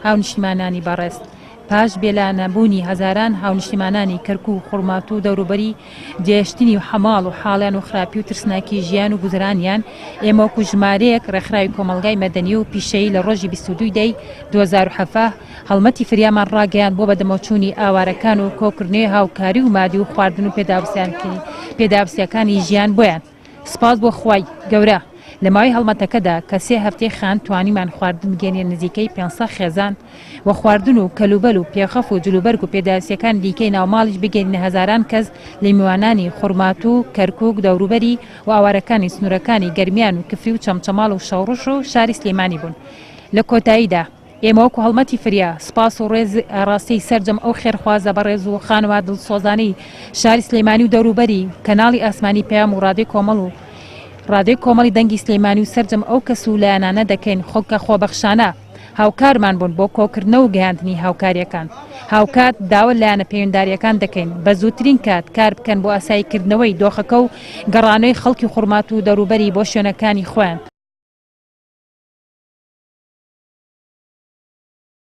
هاونیشتیمانانی بەڕێز، پاش بێلانەبوونی هەزاران هاونیشتیمانانی کەرکوک و خورماتوو و دەوروبەری جێهێشتنی حەماڵ و حاڵیان و خراپی و ترسناکی ژیان و گوزەرانیان، ئێمە وەکو ژمارەیەک ڕێکخراوی کۆمەڵگای مەدەنی و پیشەیی لە ڕۆژی 22 دەی 2017 هەڵمەتی فریامان ڕاگەیاند بۆ بەدەمەوچوونی ئاوارەکان و کۆکردنەوەی هاوکاری و مادی و خواردن و پێداویستیەکانی ژیان بۆیان. سپاس بۆ خوای گەورە لە ماوەی هەڵمەتەکەدا کە سێ هەفتەی خایاند توانیمان خواردن بگەینە نزیکەی 500 خێزان و خواردن و کەلوبەل و پێخەف و جلوبەرگ و پێداویستیەکانی دیکەی ناوماڵیش بگەینە هەزاران کەس لە میوانانی خورماتوو، کەرکوک، دەوروبەری و ئاوارەکانی سنوورەکانی گەرمیان و کفری و چەمچەماڵ و شەوڕش و شاری سلێمانی بوون. لە کۆتاییدا. ئێمە وەکو هەڵمەتی فریا، سوپاس و ڕێز ئاڕاستەی سەرجەم ئەو خێرخوازە بەڕێز و خانمە دڵسۆزانەی شاری سلێمانی و دەوروبەری و کەناڵی ئاسمانی پەیام و ڕادیۆی کۆمەڵ و ڕادیۆی کۆمەڵی دەنگی سلێمانی و سەرجەم ئەو کەس و لایەنانە دەکەین خۆ کە خۆبەخشانە هاوکارمان بوون بۆ کۆکردنەوە و گەیاندنی هاوکارییەکان. هاوکات داوا لایەنە پەیوەندارییەکان دەکەین بە زووترین کات کار بکەن بۆ ئاساییکردنەوەی دۆخەکە و گەڕانەوەی خەڵکی خورماتوو و دەوروبەری بۆ شوێنەکانی خۆیان.